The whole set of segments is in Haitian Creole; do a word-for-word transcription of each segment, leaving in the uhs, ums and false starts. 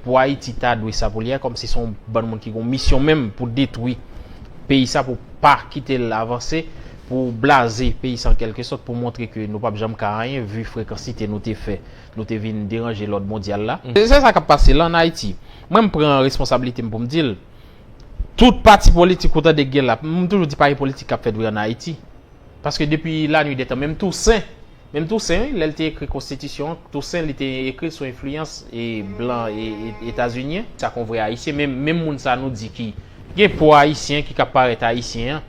Pou Ayiti ta dwe sa pou li a, kòmsi se yon bann moun ki gen yon misyon menm pou detwi peyi sa, pou pa kite l avanse, pou blaze peyi sa an kèlkesòt, pou montre ke nou p ap janm ka anyen, vi frekansite nou te fè, nou te vin deranje lòd mondyal la. Se sa k ap pase la ann Ayiti. Mwen, m pran responsablite m pou m di l. Tout pati politik ou tande k gen la, m toujou di pa gen politik k ap fèt vre ann Ayiti. Paske depi la nuit des temps, menm Tousen, menm Tousen, wi, lè l te ekri konstitisyon an, Tousen, li te ekri sou enfliyans e blan e, e, etazinyen. Sa k yon vrè ayisyen, menm, menm moun sa nou di ki gen po ayisyen, ki ka parèt ayisyen an,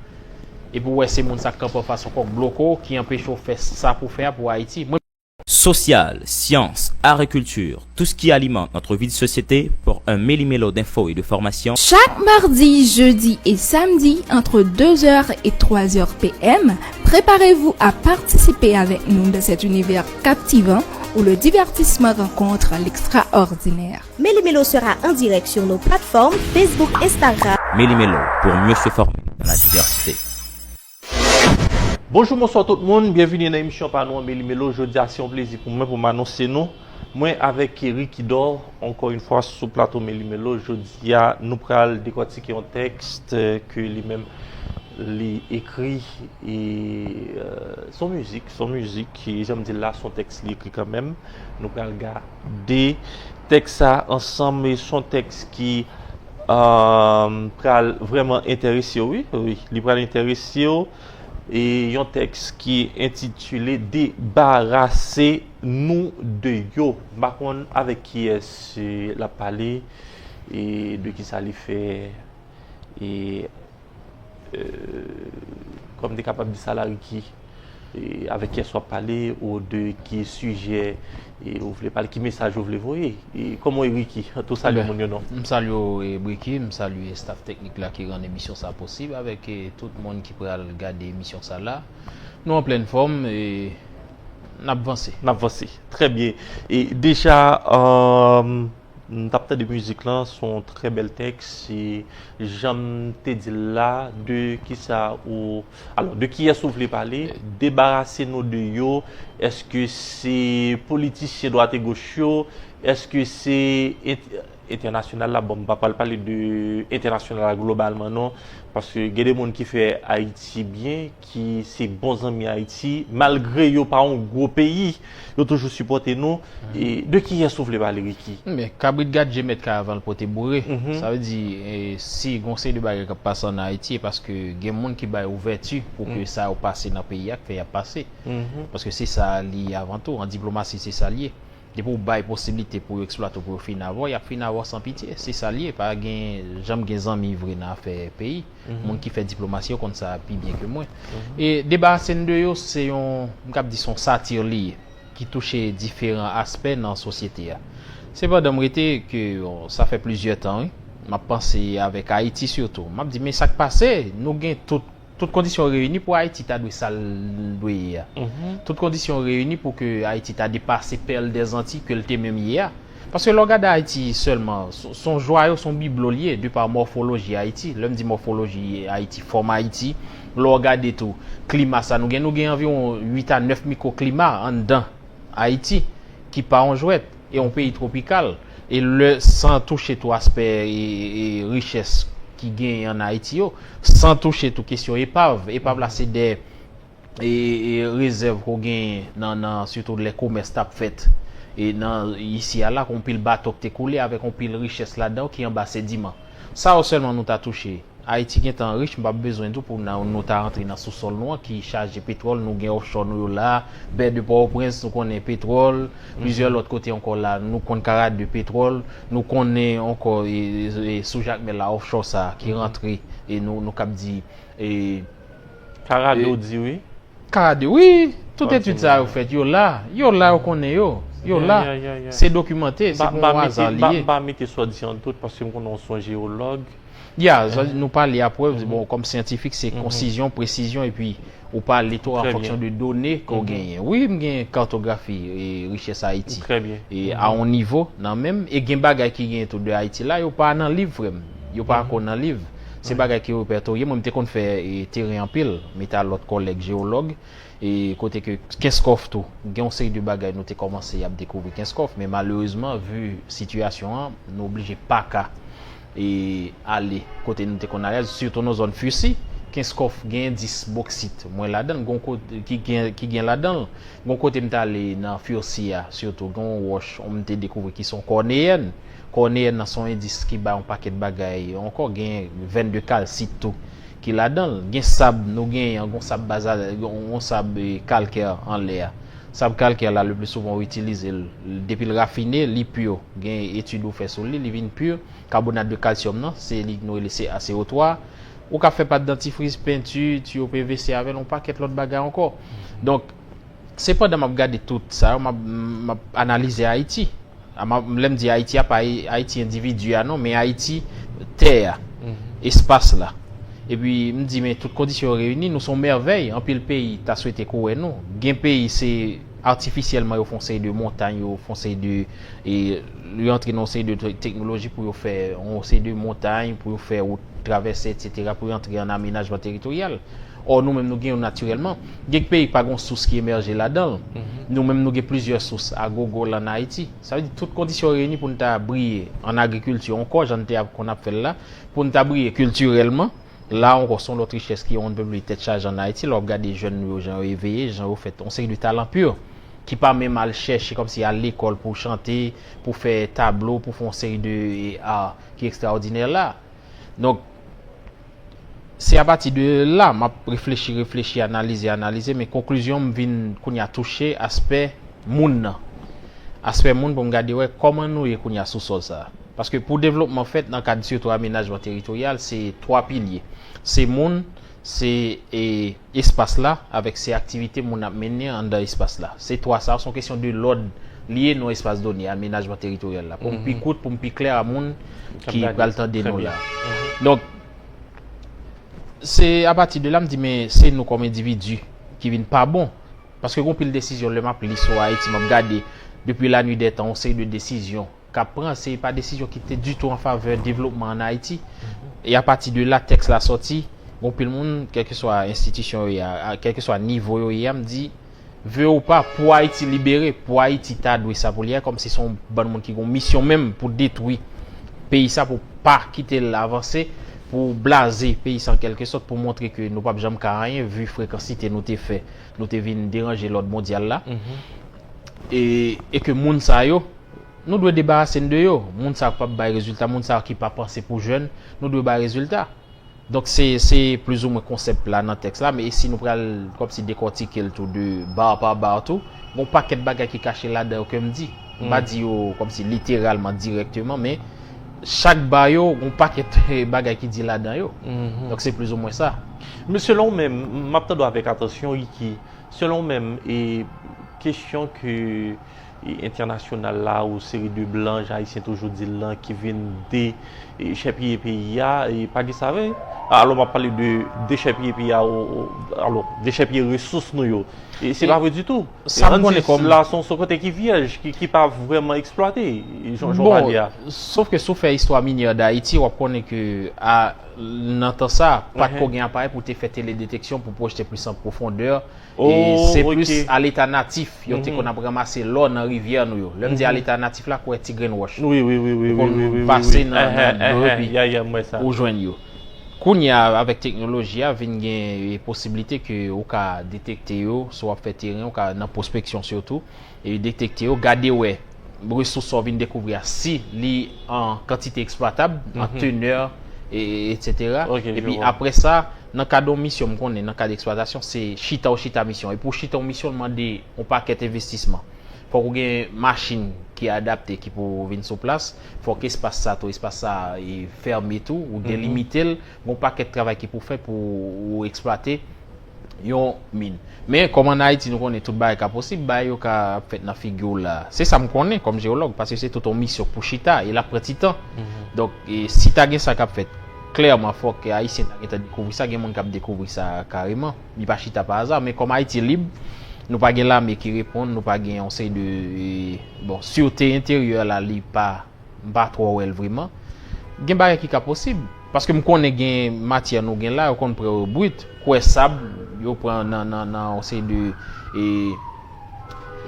epi w wè se moun sa k kanpe anfas yon kòk bloko, ki anpeche w fè sa pou fè a pou Ayiti. Mwen, Social, science, agriculture, tout ce qui alimente notre vie de société pour un méli-mélo d'infos et de formation. Chaque mardi, jeudi et samedi entre deux heures et trois heures P M, préparez-vous à participer avec nous dans cet univers captivant où le divertissement rencontre l'extraordinaire. Méli-mélo sera en direct sur nos plateformes Facebook, Instagram. Méli-mélo pour mieux se former dans la diversité. Bonjou, bonswa tout moun, byenvini nan emisyon pa nou an Méli-mélo. Jodi a se yon plezi pou mwen pou m anonse nou, mwen avèk Ricky Dor, ankò yon fwa sou plato Méli-mélo. Jodi a nou pral dekòtike yon tèks ke li menm li ekri e se yon mizik, se yon mizik, jan m di l la, se yon tèks li ekri kanmenm. Nou pral gade tèks sa ansanm e se yon tèks ki pral vrèman enterese w, wi, wi, li pral enterese w. E yon tèks ki entitile Debarase nou de yo. M pa konn avèk kiyès l ap pale e de kisa li fè e kòm m te kapab di sa la, Ricky, avèk kiyès w ap pale ou de ki sijè ou vle pale, ki mesaj ou vle voye. Kòman w ye, Ricky? Tou salye moun yo non. M salye w, Bricky, m salye staff teknik la ki rann emisyon sa posib, avèk tout moun ki pral gade emisyon sa la. Nou an plèn fòm e n ap vanse. N ap vanse. Trè byen. E deja, m t ap tande mizik lan, se yon trè bèl tèks. E jan m te di l la, de kisa ou, alò, de kiyès ou vle pale? Debarase nou de yo. Èske se politisyen dwat e goch yo? Èske se entènasyonal la? Bon, m pa pral pale de entènasyonal la globalman non, paske gen de moun ki fè Ayiti byen, ki se bon zanmi Ayiti, malgre yo pa yon gwo peyi, yo toujou sipòte nou. E de kiyès ou vle pale, Ricky? Men, kabrit gad je mèt kay avan l pote boure. Sa vle di, e, si gon seri de bagay k ap pase ann Ayiti, e paske gen moun ki bay ouvèti pou ke sa yo pase nan peyi a, k fè y ap pase. Paske se sa li ye avan tou. An diplomasi, se sa l ye. Depi w bay posiblite pou yo eksplwate w, pou yo finavwa, y ap finavwa san pitye. Se sa l ye. Pa gen, janm gen zanmi vre nan afè peyi. Moun ki fè diplomasi yo konn sa pi byen ke mwen. E debarase n de yo, se yon, m kab di se yon satir li ye, ki touche diferan aspè nan sosyete a. Sepandan, m rete ke, bon, sa fè plizyè tan, wi. M ap panse avèk Ayiti sitou. M ap di, men sa k pase? Nou gen tout Tout kondisyon reyini pou Ayiti ta dwe sa l dwe ye a. Tout kondisyon reyini pou ke Ayiti ta depase pèl dèzanti ke l te menm ye a. Paske lè w gade Ayiti sèlman, s- s on jwayo, s on biblo l ye, de pa mòfoloji Ayiti. Lè m di mòfoloji Ayiti, fòm Ayiti, lè w gade tou, klima sa nou gen, nou gen anviwon uit a nèf mikwoklima anndan Ayiti, ki pa yon jwèt, e yon peyi twopikal, e lè, san touche tou aspè e, e, e richès ki genyen ann Ayiti yo, san touche tou kesyon epav. Epav la se de e, e rezèv ke w genyen nan, nan sitou lè komès t ap fèt e nan isi a la, ke yon pil bato k te koule avèk yon pil richès ladan yo ki anba sediman. Sa yo sèlman nou ta touche. Ayiti gentan rich, m p ap bezwen di w pou n- nou ta rantre nan sousòl nou an ki chaje petwòl, nou gen offshore nou yo la, bè de Pòtoprens, nou konnen petwòl, plizyè lòt kote ankò la, nou konn Karade petwòl, nou konnen ankò e, e, e sou Jakmèl la, offshore sa a ki rantre e nou, nou kab di e, Karade w di wi. Karade, wi, tout etid sa yo fèt, yo la, yo la, yo konnen yo, yo la, se dokimante, se pa yon aza li ye. M pa mete sa w di an dout, paske m konnen w se yon jewològ. Ya, nou pale a prèv, bon, kòm syantifik, se konsizyon, presizyon, epi ou pale tou an fonksyon de done ke w genyen. Wi, m gen katografi e richès Ayiti. E a yon nivo, nan menm, e gen bagay ki genyen tou de Ayiti la, yo pa nan liv, frè m. Yo pa ankò nan liv. Se bagay ki repertorye. Mwen, m te konn fè e, teren anpil, m te al lòt kòlèg jewològ, e kote ke Kenskòf tou, gen yon seri de bagay nou te kòmanse ap dekouvri Kenskòf, men malerezman, vi sitiyasyon an, nou oblije pa ka e ale kote nou te konn ale, sitou nan zòn Fussy, Kenskòf gen endis boksit, mwen ladan l, gon kote ki gen, ki gen ladan l, gon kote m t ale nan Fussy a, sitou gen yon wòch, m te dekouvri ki se yon kòneyèn, kòneyèn nan se yon endis ki bay yon pakèt bagay ankò, gen vèn de kalsit tou ki ladan l, gen sab, nou genyen, gon sab bazal, gon sab e, kalkè anlè a. Sab kalkè la, le pli souvan, ou itilize l, depi l rafine, li pure. Gen etid ou fè sou li, li vin pure. Karbonat de kalsyòm nan, se li nou rele C A C O twa. Ou ka fè pat dantifris, penti, tiyo P V C avè l, yon pakèt lòt bagay ankò. Donk, sepandan m ap gade tout sa yo, m ap, m ap analize Ayiti. A, m ap, lè m di Ayiti a, pa Ayiti endividi a non, men Ayiti tè a, espas la. Epi m di, men tout kondisyon yo reyini, nou se yon mèvèy, anpil peyi ta swete ko wè nou. Gen peyi se atifisyèlman yo fè yon seri de montay, yo fè yon seri de e yo antre nan yon seri de te- teknoloji pou yo fè yon seri de montay, pou yo fè wout travèse, etsetera, pou yo antre an amenajman teritoryal. Ò, nou menm, nou gen yo natirèlman. Gen peyi k pa gen sous ki emèje ladan l. Nou menm, nou gen plizyè sous a gogo la an Ayiti. Sa vle di, tout kondisyon reyini pou n ta briye an agrikilti ankò, jan n te ap, konn ap fè l la, pou n ta briye kiltirèlman. La ankò, se yon lòt richès ki on ne peut plus tèt chaje an Ayiti. Lè w ap gade jèn nou yo, jan yo eveye, jan yo fèt, yon seri de talan pur ki pa menm al chèche kòmsi al lekòl pou chante, pou fè tablo, pou fè yon seri de e, art ki ekstraòdinè la. Donk, se apati de la m ap reflechi, reflechi, analize, analize, men konklizyon m vin kounye a touche aspè moun nan. Aspè moun pou m gade wè kòman nou ye kounye a sou sòl sa a. Paske pou devlopman fèt nan kad sitou amenajman teritoryal, se twa pilye. Se moun, se e, espas la, avèk se aktivite moun ap mennen anndan espas la. Se twa sa, se yon kesyon de lòd li ye nan espas done, amenajman teritoryal la. Pou m pi kout, pou m pi klè a moun ki pral tande nou la. Donk, se apati de la m di, men se nou kòm endividi ki vin pa bon. Paske gon pil desizyon, lè m ap li sou Ayiti, m ap gade depi la nuit des temps, yon seri de desizyon k ap pran, se pa desizyon ki te ditou an favè devlopman an Ayiti. E apati de la tèks la sòti, gon pil moun, kèlkeswa enstitisyon yo ye a, a- kèlkeswa nivo yo ye a, m di, vle ou pa, pou Ayiti libere, pou Ayiti ta dwe sa pou li a, kòmsi se yon bann moun ki gon misyon menm pou detwi peyi sa, pou pa kite l avanse, pou blaze peyi sa an kèlkesòt, pou montre ke nou p ap janm ka anyen, vi frekansite nou te fè, nou te vin deranje lòd mondyal la. E, e ke moun sa yo, nou dwe debarase n de yo. Moun sa yo k p ap bay rezilta, moun sa yo ki pa panse pou jèn, nou dwe bay rezilta. Donk, se, se plizoumwen konsèp la nan tèks la, men si nou pral kòmsi dekòtike l tou de ba pa ba tou, gon pakèt bagay ki kache ladan yo ke m di. M pa di yo kòmsi literalman, dirèkteman, men chak ba yo, gon pakèt bagay ki di ladan yo. Donk, se plizoumwen sa. Men selon ou menm, m ap tande w avèk atansyon, Ricky, selon ou menm, e kesyon ke e entènasyonal la, ou seri de blan, jan ayisyen toujou di l lan, ki vin de e chèpiye peyi a, e pa gen sa vre. Alò, m ap pale de dechèpiye peyi a, o- o- alò, dechèpiye resous nou yo. E se pa vre ditou. Sa m konnen kòm la, se yon kote ki vyèj, ki, ki pa vrèman eksplwate, jan, jan w pale a. Bon, sof ke si w fè istwa minyè d Ayiti, w ap konnen ke a, nan tan sa, pa t ko gen aparèy pou te fè teledeteksyon, pou pwojte plis an pwofondè. E se plis a leta natif yo te konn ap ranmase lò nan rivyè nou yo. Lè m di a leta natif la, kwè ti grenn wòch. Wi, wi, wi, wi, wi, wi, wi, wi. Pase nan, nan dlo epi ou jwenn yo. Kounye a, avèk teknoloji a, vin gen e, posiblite ke ou ka detekte yo, si w ap fè teren, ou ka nan pwospeksyon sitou, e detekte yo, gade wè resous sa w vin dekouvri a, si li an kantite eksplwatab, an tenè, e, e, etsetera. Epi apre sa, nan kad yon misyon, m konnen, nan kad eksplwatasyon, se chita w chita misyon. E pou w chita yon misyon, l mande yon pakèt envestisman. Fòk ou gen machin ki adapte, ki pou vin sou plas. Fòk espas sa tou, espas sa e fèmen tou, ou delimite l. Gon pakèt travay ki pou fè pou ou eksplwate yon min. Men, kòm ann Ayiti, nou konnen tout bagay ka posib, bagay yo ka ap fèt nan figi w la. Se sa m konnen kòm jewològ, paske se tout yon misyon pou chita, e l ap pran ti tan. Donk, e, si ta gen sa k ap fèt, klèman, fòk Ayisyen ta gentan dekouvri sa, gen moun k ap dekouvri sa kareman. Li pa chita pa aza, men kòm Ayiti lib, nou pa gen lame ki reponn, nou pa gen yon seri de, e, bon, sirte enteryè la, li pa, m pa twò wè l vrèman. Gen bagay ki ka posib. Paske m konnen gen matyè nou gen la, yo konn pran yo brit. Kwè sab, yo pran nan, nan, nan yon seri de e,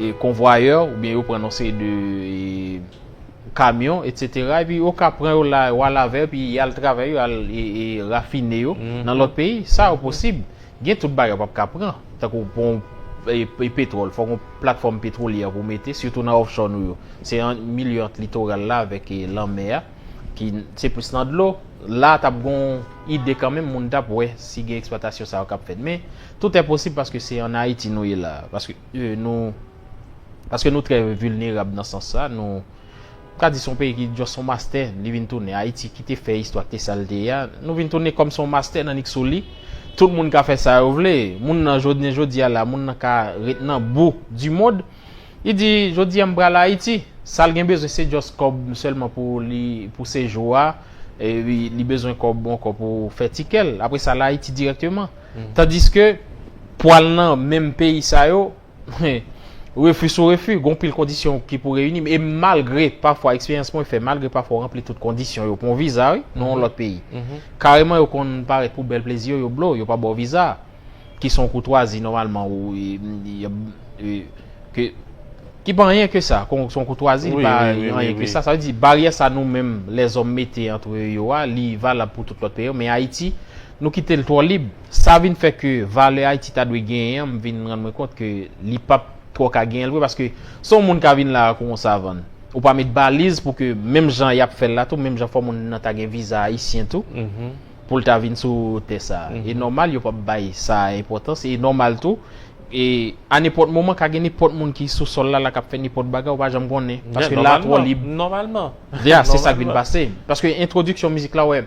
e konvwayè, oubyen yo pran nan yon seri de e, kamyon, etsetera. Epi yo ka pran yo la, yo al avè yo, epi y al travay yo, al e, e rafine yo nan lòt peyi. Sa yo posib. Gen tout bagay w p ap ka pran. Tankou bon e, e petwòl, fòk yon platfòm petwolyè pou w mete, sitou nan offshore nou yo. Se an milye ant litoral la avèk e, lanmè a, ki se plis nan dlo. La t ap gon ide kanmenm, moun t ap wè si gen eksplwatasyon sa yo k ap fèt. Men tout è posib paske se an Ayiti nou ye la. Paske e, nou paske nou trè vilnerab nan sans sa, nou ka di se yon peyi ki just yon mastè, li vin tounen. Ayiti ki te fè istwa, ki te sa l te ye a, nou vin tounen kòm se yon mastè nan nik sou li. Tout moun ka fè sa yo vle. Moun nan jodi, jodi a la, moun nan ka ret nan bou di mond. Li di, jodi a m pral Ayiti. Sa l gen bezwen se just kòb sèlman pou li, pou sejou a. E li, li bezwen kòb ankò pou fè tikè l. Apre sa, l Ayiti dirèkteman. Tandiske, pou al nan menm peyi sa yo, refi sou refi, gon pil kondisyon ki pou reyini. E malgre, pafwa, eksperyans mwen fè, malgre pafwa w ranpli tout kondisyon yo pou yon viza, wi, nan yon lòt peyi. Kareman, yo konn parèt pou bèl plezi yo, yo blow, yo pa ba w viza. Ki se yon koutwazi, nòmalman, ou, e, e, e, ke, ki pa anyen ke sa, kon, se yon koutwazi, li pa anyen ke sa. Sa vle di, baryè sa nou menm, lèzòm mete ant yo a, li valab pou tout lòt peyi yo, men Ayiti, nou kite l twò lib. Sa vin fè ke valè Ayiti ta dwe genyen an, m vin rann mwen kont ke li p ap twò ka genyen l vre, paske se yon moun ka vin la a kou yon savann. Ou pa met baliz pou ke menm jan y ap fè l la tou, menm jan fò moun nan ta gen viza ayisyen tou, pou l ta vin sou tè sa a. E nòmal, yo p ap bay sa enpòtans, e nòmal tou, e a nenpòt moman, ka gen nenpòt moun ki sou sòl la, la k ap fè nenpòt bagay, ou pa janm konnen, paske la a twò lib. Nòmalman. Ya, se sa k vin pase. Paske entwodiksyon mizik la, wè,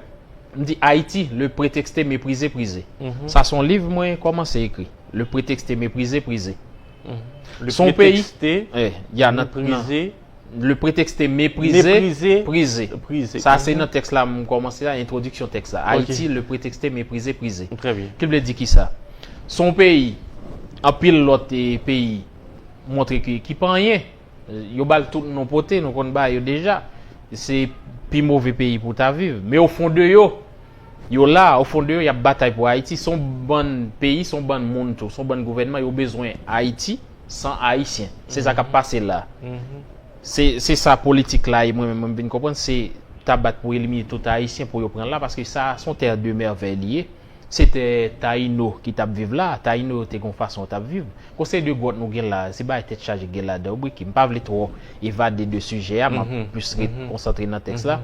m di Ayiti, le prétexte méprisé, prisé. Sa se yon liv mwen kòmanse ekri. Le prétexte méprisé, prisé. Se yon peyi. Eh, ya, nan, nan, le prétexte méprisé, prisé. Sa se nan tèks la m kòmanse la, entwodiksyon tèks la. Ayiti, le prétexte méprisé, prisé. Ki vle di ki sa? Se yon peyi, anpil lòt eh, peyi montre ki, ki pa anyen. Yo ba l tout non pote, nou konn bagay yo deja. Se pi move peyi pou w ta viv. Men o fon de yo, yo la, o fon de yo, y ap batay pou Ayiti. Se yon bann peyi, se yon bann moun tou, se yon bann gouvènman, yo bezwen Ayiti san Ayisyen. Se sa k ap pase la. Se, se sa politik la ye, mwen menm, mwen vin konprann, se ta bat pou elimine tout Ayisyen pou yo pran la, paske sa, se yon tè de mèvèy li ye. Se te Tayino ki t ap viv la. Tayino yo te gon fason yo t ap viv. Konsèy de gwòt nou gen la, se bagay tèt chaje gen ladan wi Bricky. M pa vle twò evade de sijè a, m ap plis ret konsantre nan tèks la.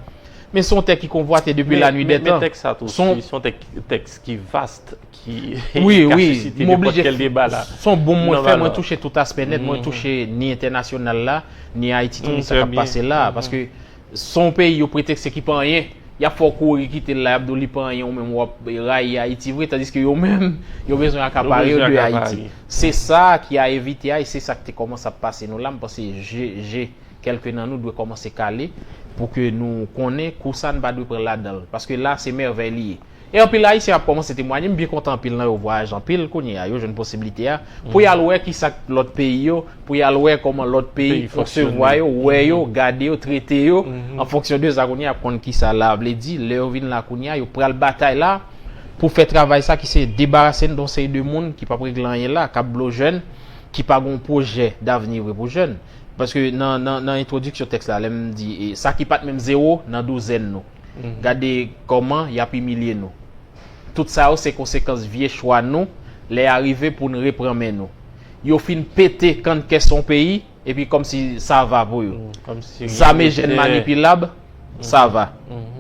Men se yon tè ki konvwate depi la nuit des temps. Men tèks sa tou, se yon tèks ki vast, ki ka sisite nenpòt kèl deba la. Se yon bon mwen fè, mwen touche tout aspè nèt, mwen touche ni entènasyonal la, ni Ayiti tou, ni sa k ap pase la. Paske se yon peyi yo pretekse ki pa anyen. Y ap fè w kouri kite l la, y ap di w li pa anyen, ou menm w ap rayi Ayiti vre, tandiske yo menm, yo bezwen akapare yo de Ayiti. Se sa ki a evite a, e se sa ki te kòmanse ap pase nou la. M panse je, je kèlke nan nou dwe kòmanse kale pou ke nou konnen kou sa n pa dwe pran ladan l. Paske la, se mèvèy li ye. E anpil Ayisyen ap kòmanse temwaye. M byen kontan anpil nan yo vwayaje anpil kounye a, yo jwenn posiblite a pou y al wè kisa k lòt peyi yo, pou y al wè kòman lòt peyi konsevwa yo, wè yo, gade yo, trete yo. An fonksyon de sa kounye a, y ap konn kisa la vle di. Lè yo vin la kounye a, yo pral batay la pou fè travay sa ki se debarase n de yon seri de moun ki p ap regle anyen la, k ap blo jèn, ki pa gen yon pwojè davni vre pou jèn. Paske nan, nan, nan entwodiksyon tèks la, lè m di e, sa ki pa t menm zewo nan douzèn nou. Gade kòman y ap imilye nou. Tout sa yo se konsekans vye chwa nou lè a rive pou n repran men nou. Yo fin pete kannkès yon peyi, epi kòmsi sa va pou yo. Zame jèn manipilab, sa va.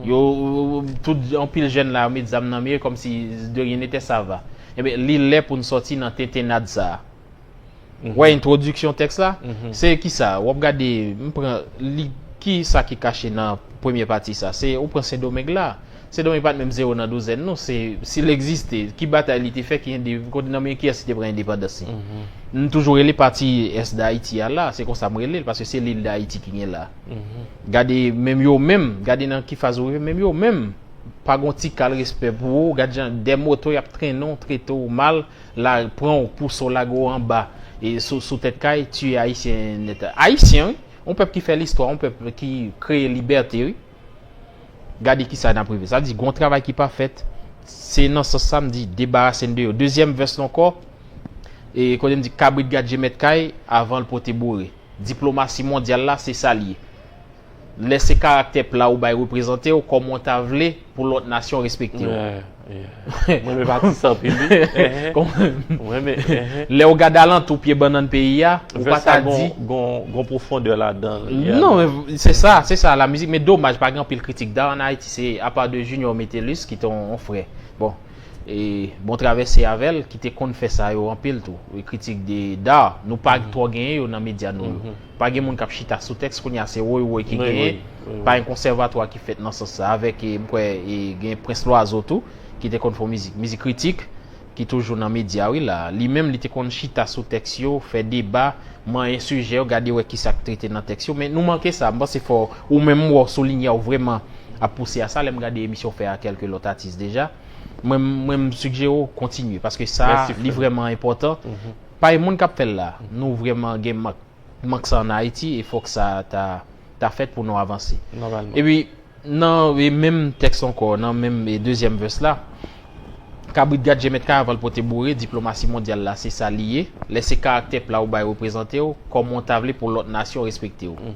Yo, tout, anpil jèn la, yo met zam nan men yo, kòmsi de rien n'était, sa va. Ebyen, li lè pou n sòti nan tentennad sa a. Wè entwodiksyon tèks la? Se kisa? W ap gade, m pran li, kisa ki kache nan premye pati sa? Se, ou pran Sendomeng la. Sendomeng pa t menm zewo nan douzèn non, se, si l egziste, ki batay li te fè ki ende, kote nan men kiyès li te pran endepandans li? M toujou rele pati Est d'Haïti a la, se konsa m rele l, paske se l'île d'Haïti ki gen la. Gade menm yo menm, gade nan ki faz yo rive, menm yo menm pa gon ti kal respè pou ou, gad jan de moto y ap trennen w, trete w mal, la pran w, pouse w, lage w anba, e sou, sou tèt kay, tiye Ayisyen nèt. Ayisyen, wi, yon pèp ki fè listwa, yon pèp ki kreye libète, wi. Gade kisa n ap rive. Sa di, gon travay ki pa fèt, se nan sans sa m di, debarase n de yo. Dezyèm vès la ankò, e kote m di, kabrit gad je mèt kay, avan l pote boure. Diplomasi mondyal la, se sa l ye. Lè se karaktè pla ou bay reprezante w, kòman w ta vle pou lòt nasyon respekte w? Yeah, yeah. Mwen menm atis anpil, wi. Mwen men, lè w gade alantou pye bannann peyi a, ou pa ta di gon pwofondè ladan l. Non, men se sa, se sa la mizik, men domaj pa gen anpil kritik da an Ayiti, se apa de Junior Metellus ki te yon frè. Bon, e bon travèse avè l ki te konn fè sa yo anpil tou. Kritik de da, nou pa twò genyen yo nan medya nou yo. Pa gen moun k ap chita sou tèks, kounye a se woy woy ki genyen. Pa gen konsèvatwa ki fèt nan sans sa avèk, e, m kwè, e, gen Prince Loiseau tou ki te konn fè mizik, mizik kritik ki toujou nan medya wi la. Li menm li te konn chita sou tèks yo, fè deba, manyen sijè yo, gade wè kisa k trete nan tèks yo. Men nou manke sa, m panse fò ou menm wè w sou linya w vrèman ap pouse a sa, lè m gade emisyon w fè a kèlke lòt atis deja. Mwen mwen m sigjere w kontinye paske sa li vrèman enpòtan. Pa gen moun k ap fè l la. Nou vrèman gen mank mank sa an Ayiti e fòk sa ta ta fèt pou nou avanse. Epi nan e menm tèks ankò, nan menm e dezyèm vès la, kabrit gad je mèt kay avan l pote boure, diplomasi mondyal la se sa li ye. Lè se karaktè pla ou bay reprezante w, kòman w ta vle pou lòt nasyon respekte w?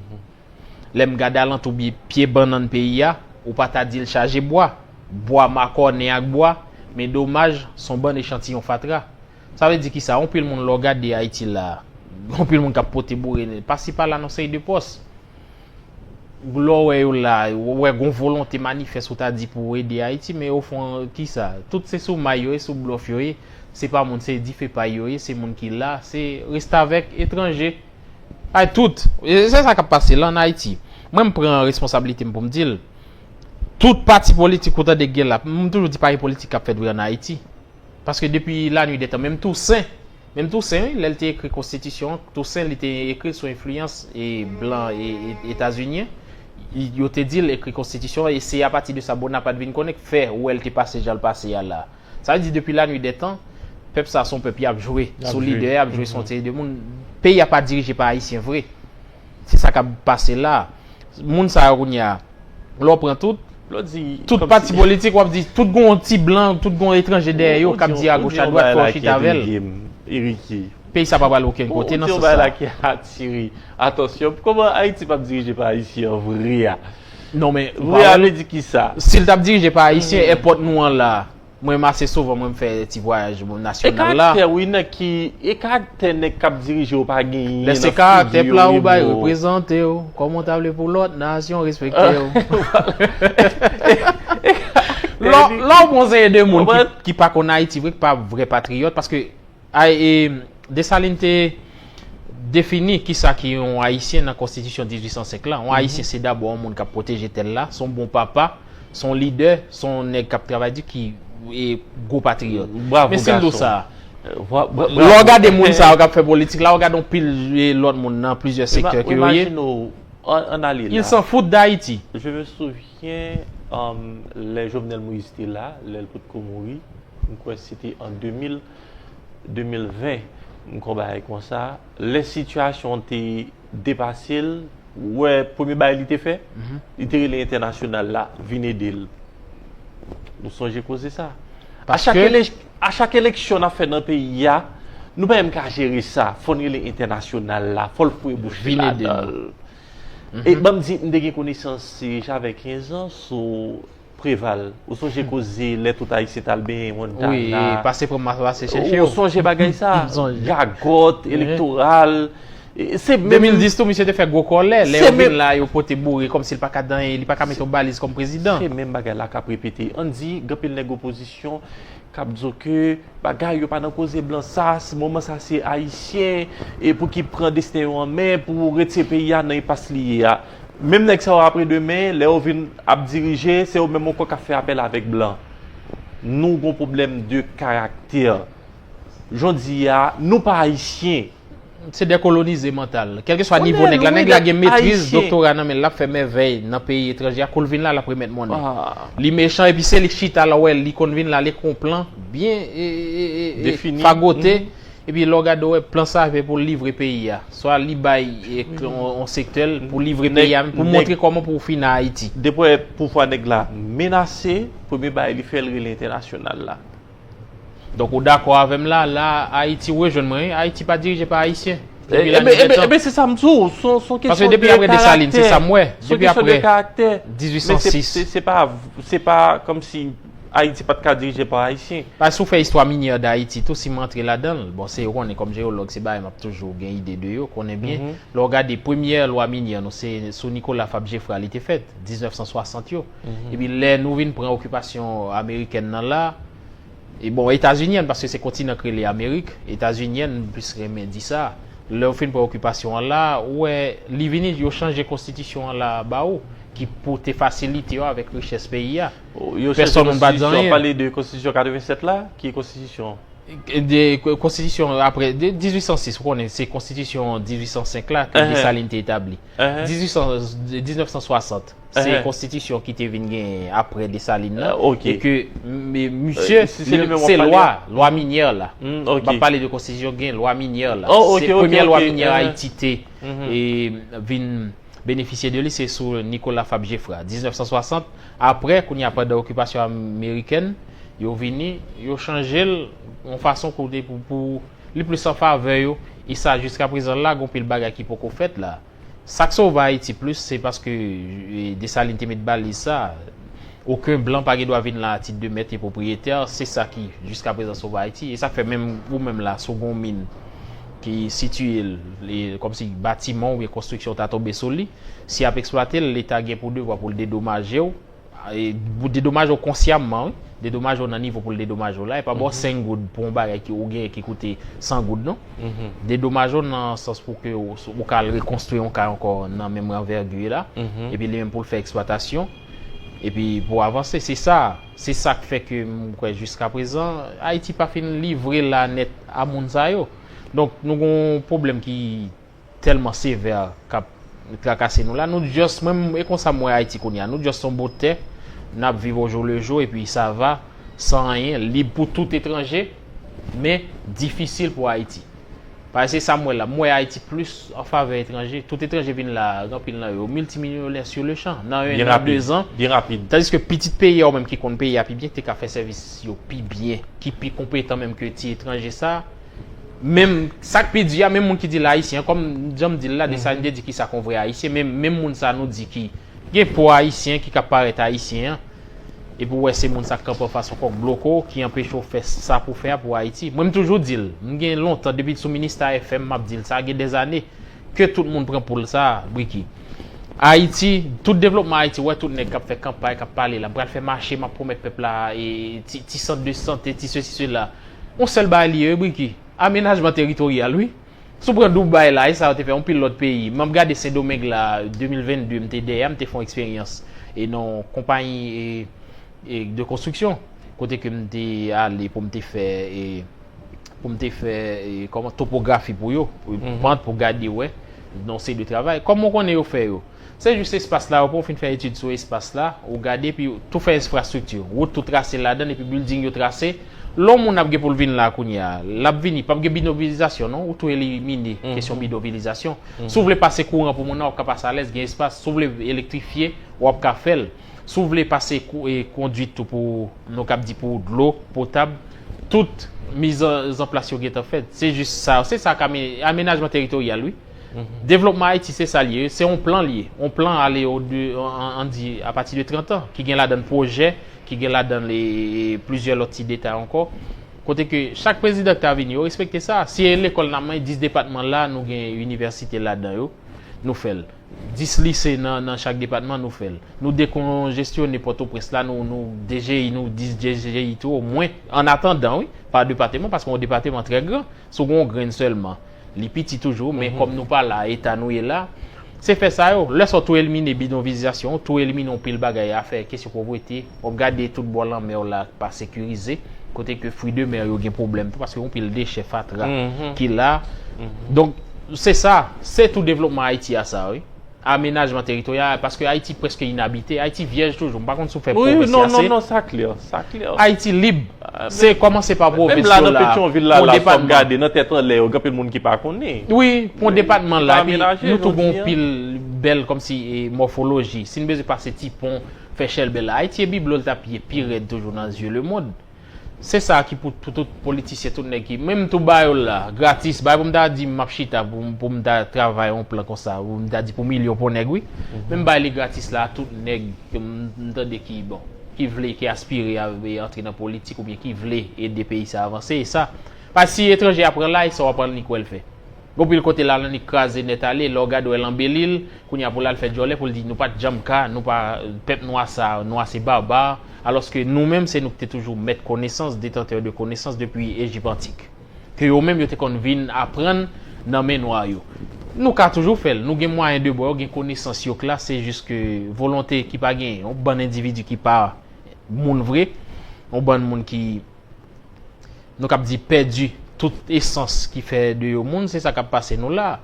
Lè m gade alantou bye pye bannann peyi a, ou pa ta di l chaje bwa. Bwa makònen ak bwa, men domaj, s on bann echantiyon fatra. Sa vle di kisa? Anpil moun lè w gade Ayiti la, anpil moun k ap pote boure pasi pala nan seri de pòs. Lè w wè yo la, w wè gon volonte manifès ou ta di pou ede Ayiti, men ofon kisa? Tout se sou may yo ye, sou blòf yo ye, se pa moun, se dife pay yo ye, se moun ki la, se restavèk etranje. Ay tout, e se sa k ap pase la an Ayiti. Mwen m pran responsablite m pou m di l. Tout pati politik ou tande k gen la, m toujou di pa gen politik k ap fèt vre an Ayiti. Paske depi lanwi dètan, menm Tousen, menm Tousen wi, lè l te ekri konstitisyon an, Tousen li te ekri l sou enfliyans e blan e, e, etazinyen. Yo te di l ekri konstitisyon an e se apati de sa Bonaparte vin konnen k fè ou wè l te pase jan l pase a la. Sa vle di depi lanwi dètan, pèp sa se yon pèp y ap jwe sou lidè, y ap jwe sou yon seri de moun. Peyi a pa dirije pa Ayisyen vre. Se sa k ap pase la. Moun sa yo kounye a, lè w pran tout, tout pati politik, w ap di tout gon ti blan, tout gon etranje dèyè yo k ap di agoch adwat fò w chita avè l. Peyi sa pa pral okenn kote nan sans sa. Ou di yon bagay la ki atire atansyon. Kòman Ayiti p ap dirije pa Ayisyen an vre a? Non men, vre a vle di kisa? Si l t ap dirije pa Ayisyen, èpòt nou an la. Mwen menm ase souvan mwen m fè ti vwayaj nasyonal la. E karaktè wi nèg ki, e karaktè nèg k ap dirije yo pa genyen nan figi yo wi bro. Lè se karaktè pla ou bay reprezante w, kòman w ta vle pou lòt nasyon respekte w? Lè w pran seri de moun ki pa konn Ayiti vre, ki pa vrè patriyòt, paske Ay, e, Desalin te defini kisa ki yon Ayisyen nan konstitisyon dizuit san senk la. Yon Ayisyen se dabò yon moun k ap pwoteje tè l la, se yon bon papa, se yon lidè, se yon nèg k ap travay di ki e, gwo patriyòt. Men si l di w sa, lè w gade moun sa yo k ap fè politik la, w gade yon pil e, lòt moun nan plizyè sektè ke yo ye. Ils s'en foutent d'Haïti. Je me souviens, um, lè Jovenel Moïse te la, lè l potko mouri, m kwè se te an de mil, de mil ven, m kwè yon bagay konsa. Lè sitiyasyon an te depase l, ou wè premye bagay li te fè? Li te rele entènasyonal la vin ede l. Nou sonje koze sa? A chak, ele, a chak eleksyon n ap fè nan peyi a, nou pa menm ka jere sa. Fò n rele entènasyonal la, fò l foure bouch li ladan l. E ban m di, m te gen konesans se javè kenz an sou Preval. Ou sonje koze lè tout Ayisyen t al benyen Montana? Wi, pase pran m pase chèche w. Ou sonje bagay sa? M sonje. Gagòt elektoral. E, se menm de mil dis tou, misye te fè gwo kòlè. Lè yo vin la, yo pote boure kòmsi l pa ka dan, li pa ka mete yon baliz kòm prezidan. Se menm bagay la k ap repete. Ann di, gen anpil nèg opozisyon k ap di w ke bagay yo pa nan koze blan sa, moman sa se Ayisyen e pou ki pran desten yo an men pou retire peyi a nan enpas li ye a. Menm nèg sa yo apre demen, lè yo vin ap dirije, se yo menm ankò k ap fè apèl avèk blan. Nou gon pwoblèm de karaktè. Jodi a, nou pa Ayisyen. Se dekolonize mantal. Kèlkeswa nivo nèg la, nèg la gen metriz, doktora nan men l, l ap fè mèvèy nan peyi etranje a, kou l vin la, l ap remèt monnen. Li mechan epi se li k chita la, w wè li konn vin la, li gon plan byen e, e, e, e, fagote. Epi lè w gade, w wè plan sa fè pou l livre peyi a. Swa li bay e, yon, yon sektè l pou livre Nèg- peyi a, pou nèg- montre kòman pou w fin a Ayiti. Depi w wè pouvwa nèg la menase, premye bagay li fè l rele entènasyonal la. Donk, ou dakò avè m la, la, Ayiti, ou rejwenn mwen, wi. Ayiti pa dirije pa Ayisyen. Ebyen, ebyen, se sa m di w, se yon kesyon de karaktè. Paske depi apre Desalin, se sa m wè. Se yon Depi kesyon de apre karaktè. dizuit san sis. Se pa, se pa kòmsi Ayiti pa t ka dirije pa Ayisyen. Paske si w fè istwa minyè d Ayiti tou, si m antre ladan l, bon, se ou konnen kòm jeyològ, se bagay m ap toujou gen ide de yo, konnen byen. Lè w gade premyè lwa minyè nou, se sou Nicolas Fabre Geffrard li te fèt, diznèf san swasant yo. Epi lè nou vin pran okipasyon amerikèn nan la, e bon, etazinyen, paske se kontinan k rele Amerik, etazinyen, m plis renmen di sa. Lè w fin pran okipasyon an la, ou wè, li vini, yo chanje konstitisyon an la ba ou, ki pou te fasilite yo avèk richès peyi a. Yo chanje konstitisyon, pale de konstitisyon katrevennsèt la, ki konstitisyon? De konstitisyon apre, de dizuit san sis, ou konnen, se konstitisyon dizuit san senk la ke Desalin te etabli. Dizuit san, diznèf san swasant, se konstitisyon ki te vin gen apre Desalin nan. E ke misye, se lwa, lwa minyè la. M ap pale de konstitisyon gen lwa minyè la. Se premyè lwa minyè Ayiti te e, vin benefisye de li, se sou Nicolas Fabre Geffrard, diznèf san swasant. Apre, kounye a, pandan okipasyon amerikèn, yo vini, yo chanje l yon fason kote pou, pou li plis an favè yo. E sa, jiska prezan la, gen anpil bagay ki poko fèt la. Sa k sove Ayiti plis, se paske e, Desalin te met baliz sa. Okenn blan pa gen dwa vin la a tit de mèt e pwopriyetè. Se sa ki, jiska prezan, sove Ayiti. E sa k fè menm ou menm la, si w gen yon min ki sitiye l, e, kòmsi batiman oubyen konstriksyon ta tonbe sou li, si y ap eksplwate l, Leta gen pou devwa pou l dedomaje w. E, pou dedomaje w konsyamman, wi. Dedomaje w nan nivo pou l dedomaje w la. E pa ba w senk goud pou yon bagay ki ou genyen ki koute san goud, non. Dedomaje w nan sans pou ke ou, ou ka al rekonstwi yon kay ankò nan menm anvègi la. Epi li menm pou l fè eksplwatasyon. Epi pou avanse, se sa. Se sa k fè ke m kwè jiska prezan, Ayiti pa fin livre la nèt a moun sa yo. Donk, nou gen yon pwoblèm ki tèlman sevè k ap trakase nou la. Nou just, mwen, e konsa m wè Ayiti kounye a. Nou just yon bout tè, n ap viv au jour le jour, epi sa va, san anyen, lib pou tout etranje, men difisil pou Ayiti. Paske se sa m wè la. M wè Ayiti plis an favè etranje. Tout etranje vin la, gen anpil nan yo miltimilyonè sur le champ. Nan en an, de zan. Byen rapid. Tandiske pitit peyi a, ou menm ki konn peyi a pi byen, ki te ka fè sèvis yo pi byen, ki pi konpetan menm ke ti etranje sa. Menm sa k pi di a, menm moun ki di l ayisyen an, kòm jan m di l la, Desalin te di kisa k yon vrè ayisyen, men menm moun sa nou di ki gen po ayisyen, ki ka parèt ayisyen an, epi w wè se moun sa k kanpe anfas yon kòk bloke w, ki anpeche w fè sa pou w fè a pou Ayiti. Mwen, m toujou di l, m gen lontan, depi sou Minista F M, m ap di l sa, gen dèzane, ke tout moun pran poul sa, Bricky. Ayiti, tout devlopman Ayiti, w wè tout nèg k ap fè kanpay, k ap pale la, m pral fè mache, m ap pwomèt pèp la, e, ti, ti sant de sante, ti sesi, sela. Yon sèl bagay li ye, wi, Bricky. Amenajman teritoryal, wi. Si w pran Dubai la, e sa yo te fè, yon pil lòt peyi. M ap gade Sendomeng la, de mil vennde, m te dèyè, m te fè yon eksperyans. E nan yon konpayi, e, e, de konstriksyon, kote ke m te ale pou m te fè, e, pou m te fè, e, kòman, topografi pou yo, pou pant, pou gade, wè, nan seri de travay. Kòman w konnen yo fè yo? Se jis espas la, pou w fin fè etid sou espas la, ou gade, epi tou fè enfrastrikti, wout tou trase ladan l, epi bilding yo trase. Lè yon moun ap gen pou l vin la kounye a, l ap vini, p ap gen bidonvilizasyon, non, ou tou elimine kesyon bidonvilizasyon. Si w vle pase kouran pou moun nan, w ap ka pase alèz, gen espas. Si w vle elektrifye, w ap ka fè l. Si w vle pase kou-, e, kondwit tou pou, nou kab di pou dlo potab, tout mizanplas yo gentan fèt. Se jis sa, se sa k ame-, amenajman teritoryal, wi. Devlopman Ayiti, se sa l ye. Se yon plan l ye. Yon plan ale o de, an, an di, apati de trant an, ki gen ladan l pwojè, ki gen ladan l, e, plizyè lòt ti detay ankò. Kote ke chak prezidan ki ta vini, yo respekte sa. Si e lekòl n ap mande, dis depatman la, nou gen inivèsite ladan yo, nou fè l. Dis lise nan, nan chak depatman, nou fè l. Nou dekonjesyone Pòtoprens la, nou, nou D G I, nou dis D G I tou, omwen, an atandan, wi, pa depatman, paske yon depatman trè gran. Si w gen yon grenn sèlman, li piti toujou, men kòm nou pa la, eta nou ye la, se fè sa yo. Lè sa w tou elimine bidonvilizasyon, tou elimine yon pil bagay, afè kesyon povrete, w ap gade tout bò lanmè w la pa sekirize, kote ke fri de mè yo gen pwoblèm tou, paske yon pil dechè fatra ki la. Donk, se sa, se tou devlopman Ayiti a sa, wi. Amenajman teritoryal, paske Ayiti prèske inabite. Ayiti vyèj toujou. M pa konn si w fè pwovens la ase. Non, non, sa klè, sa klè. Ayiti lib. Se kòmanse pa pwovens yo la. Menm la nan Petyonvil la, la, sa w ap gade nan tèt anlè yo, gen anpil moun ki pa konnen. Wi, pou depatman la, epi nou tou gen yon pil bèl kòmsi e, mòfoloji. Si n bezwen pase ti pon, fè chèlbè la, Ayiti e biblo l t ap ye pi rèd toujou nan zye lemonn. Se sa ki pou, pou tout politisyen, tout nèg ki, menm tou ba yo l la, gratis, bay pou m ta di m ap chita, pou, pou m ta travay yon plan konsa, pou m ta di pou milyon pou nèg, wi. Menm bay li gratis la, tout nèg, m, m tande ki, bon, ki vle, ki aspire a, e, antre nan politik oubyen ki vle ede peyi sa avanse, e sa. Paske si etranje a pran l la, e sa w ap pran l, li kwè l fè. Gen anpil kote la, l annik kraze nèt ale, lè w gade w wè l anbeli l, kounye a pou l al fè djòlè, pou l di nou pa t janm ka, nou pa, pèp nwa sa, nwa se baba, alòske nou menm se nou ki te toujou mèt konesans, detantè de konesans depi Ejip antik. Ke yo menm yo te konn vin aprann nan men nwa yo. Nou ka toujou fè l, nou gen mwayen de bò yo, gen konesans yo k la, se jis ke volonte ki pa genyen, yon bann endividi ki pa moun vre, yon bann moun ki nou k ap di pèdi tout esans ki fè de yo moun, se sa k ap pase nou la.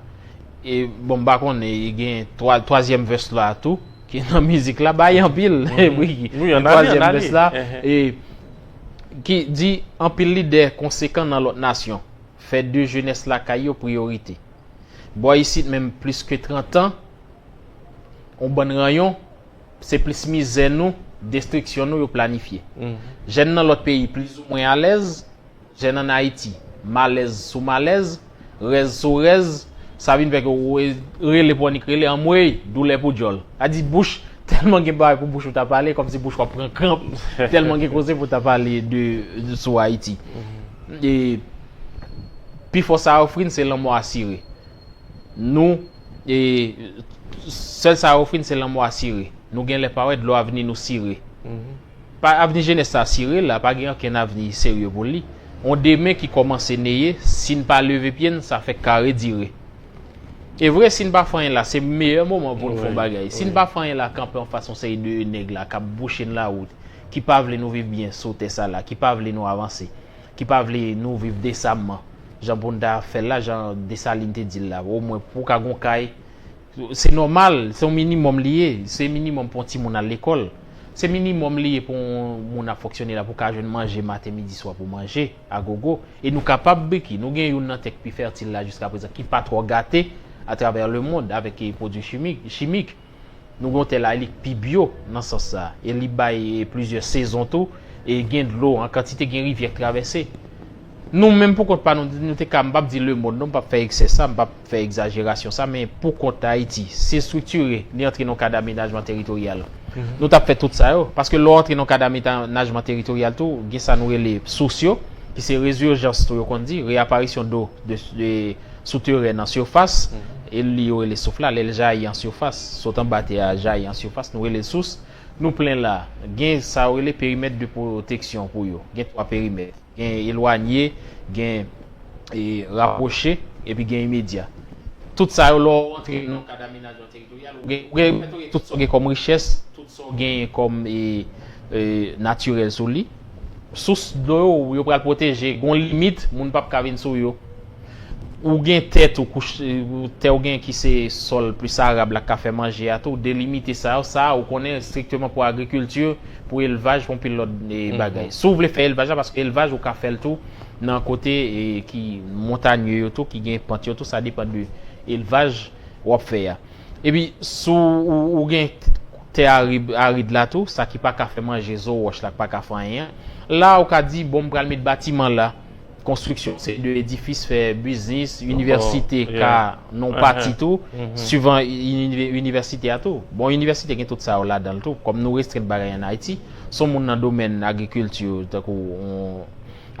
E bon, m pa konnen, e gen twa, twazyèm vès la tou, ki nan mizik la, bay anpil. Wi, twazyèm vès la, e, ki di anpil lidè konsekan nan lòt nasyon fè de jenès lakay yo priyorite. Bò isit menm plis ke trant an, yon bann ranyon, se plis mizè nou, destriksyon nou yo planifye. Jèn nan lòt peyi plizoumwen alèz, jèn ann Ayiti, malèz sou malèz, rèz sou rèz, sa vin fè ke ou rele pou annik rele, anmwey, doulè pou djòl. Sa di bouch, tèlman gen bagay pou bouch ou ta pale, kòmsi bouch ou ap pran kranp, tèlman gen koze pou ta pale de, de sou Ayiti. E, pifò sa yo ofri n se lanmò asire. Nou, e, sèl sa yo ofri n se lanmò asire. Nou genlè pa wè dlo avni nou sire. Pa, avni jenès sa sire la, pa gen okenn avni serye pou li. On demen ki kòmanse neye, si n pa leve pye n, sa fèk kare dire. E vre, si n pa fè anyen la, se meyè moman pou n fè on bagay. Si n pa fè anyen la, kanpe anfas on seri de nèg la k ap bouche n lawout, ki pa vle nou viv byen sou tè sa la, ki pa vle nou avanse, ki pa vle nou viv desamman, jan pou n ta fè l la, jan Desalin te di l la, omwen pou w ka gon kay, se nòmal, se yon minimòm li ye, se minimòm pou yon timoun al lekòl. Se minimòm li ye pou yon moun ap fonksyone la, pou w ka jwenn manje maten, midi, swa pou manje, agogo. E nou kapab, ki, nou gen youn nan tè k pi fètil la jiskaprezan, ki pa twò gate atravè lemonn avèk, e, pwodui chimik, chimik. Nou gen yon tè la, e li k pi byo nan sans sa. E li bay, e, plizyè sezon tou. E gen dlo an kantite, gen rivyè k travèse. Nou menm pou kont pa nou, nou te ka, m p ap di lemonn non, m p ap fè eksè sa, m p ap fè egzajerasyon sa, men pou kont Ayiti, si l estriktire, li antre nan kad amenajman teritoryal. Nou t ap fè tout sa yo. Paske lè w antre nan kad amenajman teritoryal tou, gen sa nou rele sous yo, ki se rezijans tou yo konn di, reaparisyon dlo de, de souterèn an sifas, e li yo rele souf la, lè l jayi an sifas, sot anba tè a jayi an sifas, nou rele l sous. Nou plen la, gen sa yo rele perimèt de pwoteksyon pou yo. Gen twa perimèt. Gen elwanye, gen, e, rapwoche, epi gen imedya. Tout sa yo, lè w antre nan kad amenajman teritoryal, ou gen, ou gen, ou gen tout sa w gen kòm richès, tout sa w gen kòm, e, e, natirèl sou li. Sous dlo yo, yo pral pwoteje, gon limit, moun p ap ka vin sou yo. Ou gen tè tou, kouch, tè w gen ki se sòl plis arab la k ka fè manje a tou, delimite sa yo, sa ou konnen estrikteman pou agrikilti, pou elvaj, pou anpil lòt, e, bagay. Si w vle fè elvaj la, paske elvaj ou ka fè l tou nan kote, e, ki montanye yo tou, ki gen pant yo tou, sa depann de elvaj w ap fè a. Epi, si w, ou, ou gen tè arid, arid la tou, sa ki pa ka fè manje, zo wòch la k pa ka fè anyen an, la ou ka di, bon, m pral met batiman la, konstriksyon, se de edifis, fè biznis, inivèsite ka nan yon pati tou, swivan inivèsite a tou. Bon, inivèsite gen tout sa yo ladan l tou. Kòm nou restrenn bagay ann Ayiti, si yon moun nan domèn agrikilti, tankou yon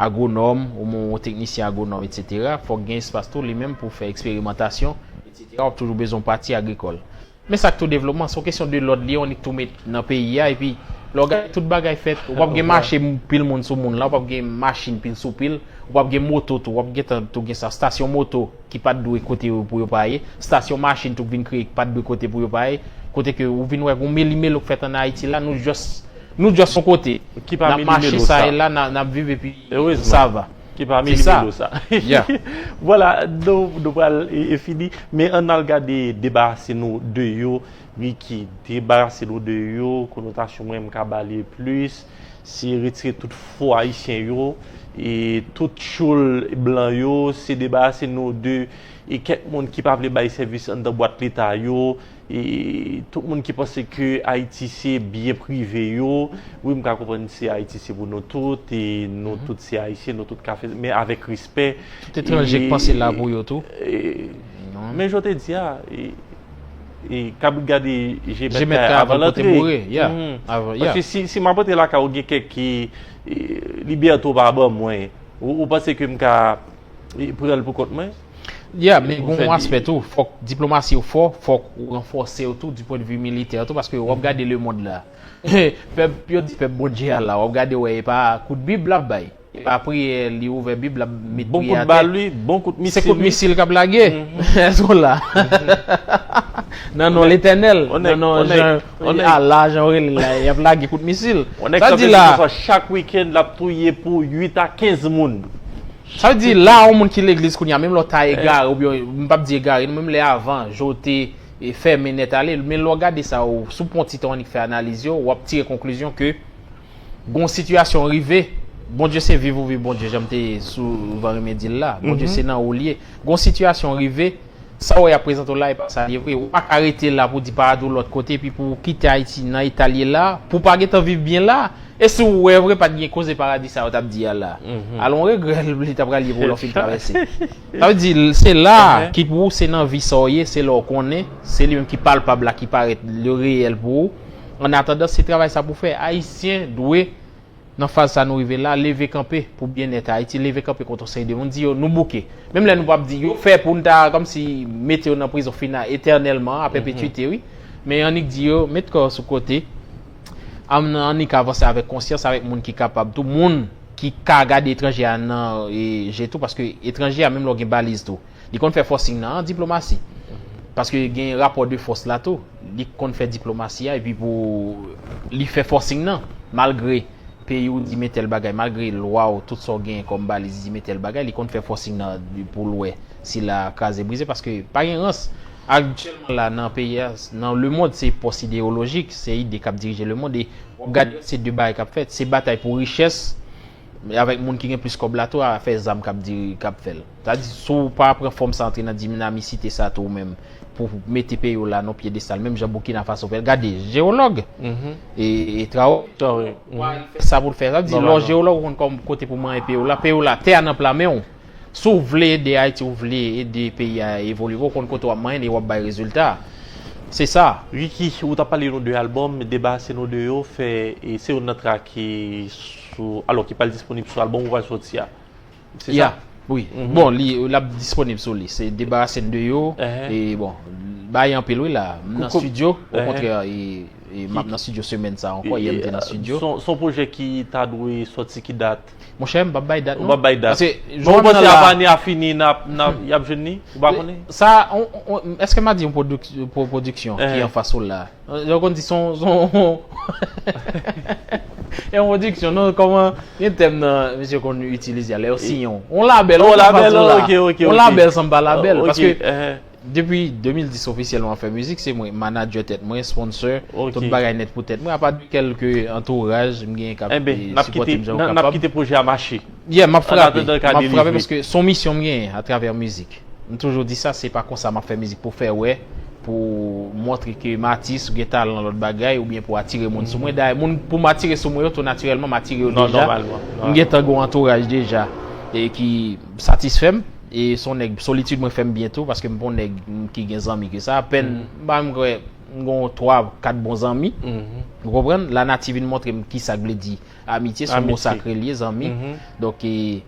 agwonòm, ou yon teknisyen agwonòm, etsetera, fòk gen espas tou li menm pou fè eksperimantasyon, etsetera. W ap toujou bezwen yon pati agrikòl. Men sa k tou devlopman, se yon kesyon de lòd li ye, on nik tou met nan peyi a, epi lè w gade tout bagay fèt, ou p ap gen mache pil moun sou moun la, ou p ap gen machin pil sou pil, ou p ap gen moto tou, w ap gentan tou gen sa, stasyon moto ki pa t dwe kote yo pou yo pa ye, stasyon machin tou k vin kreye ki pa t dwe kote pou yo pa ye, kote ke ou vin wè gon melimelo k fèt ann Ayiti la, nou just, nou just yon kote. N ap mache sa e la, n ap viv epi sa va. Ki pa minime lo sa. Vwala, nou, nou pral e, e fini, men ann al gade deba si nou de yo, Ricky, debarase nou de yo, konotasyon mwen m ka ba li plis, se retire tout fo ayisyen yo, e tout tchoul blan yo, se debarase nou de e kèk moun ki pa vle bay sèvis anndan bwat leta yo, e tout moun ki panse ke Ayiti se byen prive yo. Wi, m ka konprann se Ayiti se pou nou tout, e nou tout se Ayisyen, nou tout ka fè, men avèk respè. Tout etranje k panse la pou yo tou. E, men jan w te di a, e, e kabrit gade je mèt kay avan l antre. Paske si, si m ap antre lakay ou, gen kèk ki, e, libète w pa ban mwen. Ou, ou panse ke m ka, e, pran l pou kont mwen? Yeah, men gen yon aspè tou, fòk diplomasi w fò, fòk ou ranfòse w tou du point de vue militaire tou, paske w ap gade lemonn la. Pèp, yo di pèp Bondye a la, w ap gade wè e pa kout bib l ap bay. E pa priyè, li ouvè bib, l ap met priyè atè. Bon kout bal, wi, bon kout misil. Se kout misil k ap lage. Èske w la? Nan non Letènèl, nan non Jan, Allah, jan w rele l la, y ap lage kout misil. Sa di la, chak wikenn l ap touye pou uit a kenz moun. Sa vle di la, yon moun ki legliz kounye a, menm lè w ta egare, oubyen, m p ap di egare, menm lè avan, jan w te, e, fèmen nèt ale, men lè w gade sa, ou, si w pran ti tan w annik fè analiz yo, w ap tire konklizyon ke gon sitiyasyon rive, Bondye se viv ou viv Bondye, jan m te souvan renmen di l la, Bondye se nan ou l ye. Gon sitiyasyon rive, sa w wè y ap prezante w la, e pa sa l ye vre. Ou pa ka rete la pou w di paradi w lòt kote, epi pou w kite Ayiti nan eta l ye la, pou w pa gentan viv byen la. E si w wè vre, pa t gen koze paradi sa yo t ap di a la. Alon regrè li t ap pral ye pou lè w fin travèse. Sa vle di, se la ki pou ou, se nan vi sa w ye, se la w konnen, se li menm ki palpab la, ki parèt le reyèl pou ou. Annatandan, se travay sa pou w fè. Ayisyen dwe, nan faz sa nou rive la, leve kanpe pou byennèt Ayiti, leve kanpe kont yon seri de moun, di yo, nou bouke. Menm lè nou p ap di, yo fè pou n ta, kòmsi, mete yo nan prizon final, etènèlman, a pèpetwite, wi. Men annik di yo, met kò w sou kote, ann, annik avanse avèk konsyans, avèk moun ki kapab tou, moun ki ka gade etranje a nan, e, je tou, paske etranje a, menm lè w gen baliz tou, li konn fè forcing nan an diplomasi. Paske gen rapò de fòs la tou, li konn fè diplomasi a, epi pou li fè forcing nan, malgre peyi w di men tèl bagay, malgre lwa w, tout sa w genyen kòm baliz di men tèl bagay, li konn fè forcing nan pou l wè si l a kraze brize, paske pa gen rans. Aktyèlman la, nan peyi a, nan lemonn, se pòs ideyolojik, se ide k ap dirije lemonn, e w ap gade se de bagay k ap fèt, se batay pou richès, avèk moun ki gen plis kòb la tou, afè zam k ap diri, k ap fè l. Sa di, si w pa pran fòm sa antre nan dinamisite sa tou ou menm, pou mete peyi w la nan pyedestal, menm jan Burkina Faso fè l. Gade, jewològ, e, e Traoré, Traoré, fè sa pou l fè. Sa di, lè w jewològ, ou konn kòm kote pou manyen peyi w la, peyi w la, tè a nan pla men w. Si w vle ede Ayiti, ou vle ede peyi a evolye, ou konn kote w ap manyen l e w ap bay rezilta. Se sa. Ricky, ou t ap pale nou de albòm, debarase nou de yo, fè, e, se youn nan trak ki sou, alò, ki pral disponib sou albòm ou pral sòti a. Se sa? Wi. Bon, li, l ap disponib sou li. Se debarase n de yo. E bon, bagay anpil wi la. M nan estidyo, okontrè, e, e m ap nan estidyo semèn sa ankò. Yè m te nan estidyo. Se yon pwojè ki ta dwe sòti ki dat? Monchè, m p ap bay dat non. Ou p ap bay dat. Paske bon, ou panse avan ane a fini, n ap, n ap, y ap jwenn li? Ou pa konnen? Sa, èske m a di yon pwodiksyon ki anfas ou la? Yo konn di son, son, e yon pwodiksyon, non, kòman, gen tèm nan, mesye konn itilize a, lè yo siyen w. On labèl, on labèl, ok, ok, on labèl san m pa labèl, paske depi de mil dis ofisyèlman m ap fè mizik, se mwen, manadjè tèt mwen, sponsor, tout bagay nèt pou tèt mwen, apa de kèlke antouraj m genyen k ap sipòte m jan yo kapab. N ap kite pwojè a mache. Yeah, m ap frape, m ap frape paske se yon misyon m genyen atravè mizik. M toujou di sa, se pa konsa m ap fè mizik pou fè wè, pou montre ke m atis, ou gen talan lòt bagay, oubyen pou atire moun sou mwen. Dayè, moun pou m atire sou mwen yo, tou natirèlman, m atire yo deja. M gentan gen yon antouraj deja e ki satisfè m. E se yon nèg, solitid mwen fè m byen tou, paske m pa yon nèg ki gen zanmi ke sa. Apèn, m pa menm kwè, m gen twa, kat bon zanmi. Ou konprann? Lanati vin montre m kisa k vle di amitye, se yon mo sakre l ye, zanmi. Donk, e,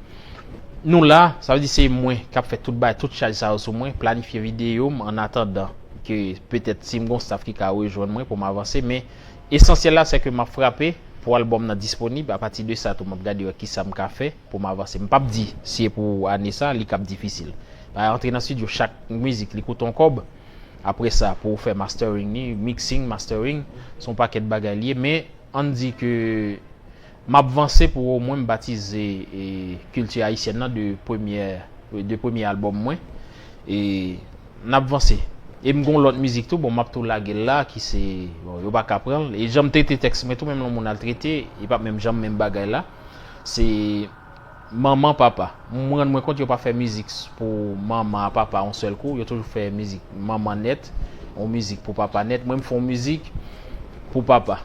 nou la, sa vle di se mwen k ap fè tout bagay, tout chaj sa yo sou mwen, planifye videyo m, annatandan ke petèt si m gon staff ki ka rejwenn mwen pou m avanse, men esansyèl la, se ke m ap frape pou albòm nan disponib, apati de sa tou, m ap gade wè kisa m ka fè pou m avanse. M p ap di si e pou ane sa, li k ap difisil. Paske antre nan estidyo, chak mizik, li koute yon kòb. Apre sa, pou w fè mastering li, mixing, mastering, se yon pakèt bagay li ye, men ann di ke m ap vanse pou omwen m batize, e, kilti ayisyèn nan de premyè, de premye albòm mwen. E n ap vanse. E m gon lòt mizik tou, bon, m ap tou lage l la, ki se, bon, yo pa ka pran l. E jan m trete tèks mwen tou, menm lè yon moun al trete, li p ap menm janm menm bagay la. Se manman, papa. M rann mwen kont yo pa fè mizik s-, pou manman a papa yon sèl kou, yo toujou fè mizik manman nèt, yon mizik pou papa nèt. Mwen, m fè yon mizik pou papa.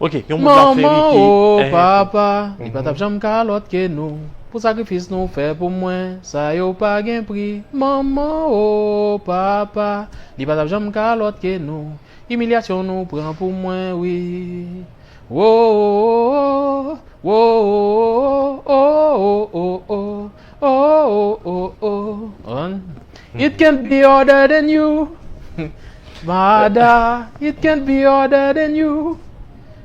Ok, yon moun k ap fè Manman, Ricky, o eh, papa, li pa t ap janm ka lòt ke nou. Pou sakrifis nou fè pou mwen, sa yo pa gen pri. Manman, o papa, li pa t ap janm ka lòt ke nou. Imilyasyon nou pran pou mwen, wi. Wo, wo, wo, wo, wo, wo, wo, wo, wo, wo, wo. It can't be other than you. Father, it can't be other than you.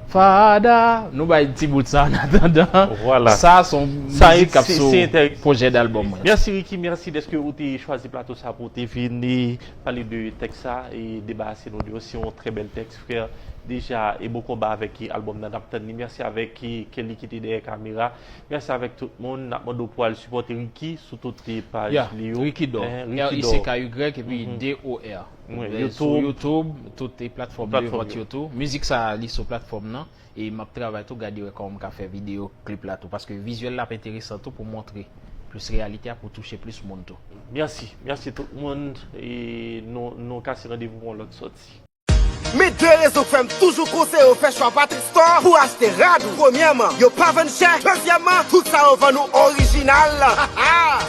Father, nou bay ti bout sa an atandan. Vwala. Sa se yon Sa, mizik k ap se, sou se entè- pwojè dalbòm mwen. Mèsi, Ricky, mèsi dèske ou te chwazi plato sa pou ou te vini pale de tèks sa e debarase nou de yo. Se yon trè bèl tèks, frè. Deja, e bon konba avèk ki albòm nan, n ap tann li. Mèsi avèk ki Kelly ki te dèyè kamera. Mèsi avèk tout moun. N ap mande w pou al sipòte Ricky sou tout paj li yo. Ricky Dor. Eh, Ricky Dor. R I C K Y epi D O R. Wi, eh, sou YouTube. YouTube, tout platfòm yo, platfòm yo. Mizik sa a, li sou platfòm nan. E m ap travay tou, gade wè kòman m ka fè videyo klip la tou. Paske vizyèl la ap enteresan tou pou montre plis reyalite a, pou touche plis moun tou. Mèsi. Mèsi tout moun. E nou, nou kase randevou pou yon lòt sòti. Men de rezon k fè m toujou konseye w fè chwa Patrick Store pou achte rad ou. Premyèman, yo pa vann chè. Dezyèmman, tout sa yo vann ou orijinal.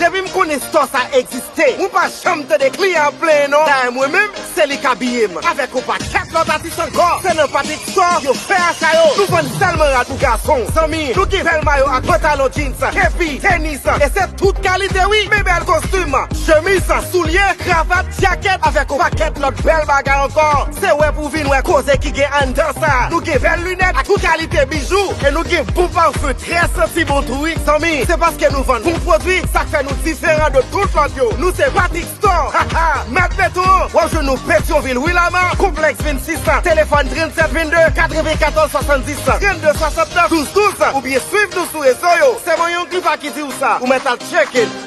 Depi m konnen store sa egziste, mwen pa janm tande kliyan ap plenyen non. Dayè mwen menm, se li k abiye m. Avèk yon pakèt lòt atis ankò. Se nan Patrick Store yo fè acha yo. Nou vann sèlman rad pou gason. Zanmi, nou gen bèl mayo ak pantalon jeans, kepi, tenis, e se tout kalite wi. Men bèl kostim, chemiz, soulye, kravat, djakèt avèk yon pakèt lòt bèl bagay ankò. Se wè pou w vin wè koze ki gen anndan sa. Nou gen bèl linèt ak tout kalite bijou. E nou gen bon pafen trè santi bon tou wi. Zanmi, se paske nou vann bon pwodui, sa k fè nou diferan de tout lòt yo. Nou se Patrick Store. Ha, ha. Mèt beton an, w ap jwenn nou Petyonvil, Wi Lama, Konplèks vennsis, telefòn tranntsèt vennde katrevenkatòz swasanndis, trannde swasantnèf, douz douz, oubyen swiv nou sou rezo yo. Se mwen Young Klifa ki di w sa. Ou mèt al tcheke n.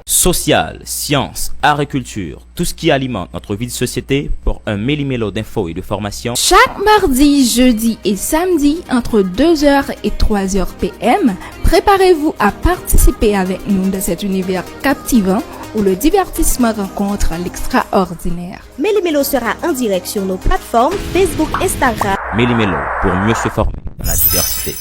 Social, science, art et culture, tout ce qui alimente notre vie de société pour un méli-mélo d'infos et de formation. Chaque mardi, jeudi et samedi, entre deux heures et trois heures P M, préparez-vous à participer avec nous dans cet univers captivant où le divertissement rencontre l'extraordinaire. Méli-mélo sera en direct sur nos plateformes Facebook, Instagram. Méli-mélo, pour mieux se former dans la diversité.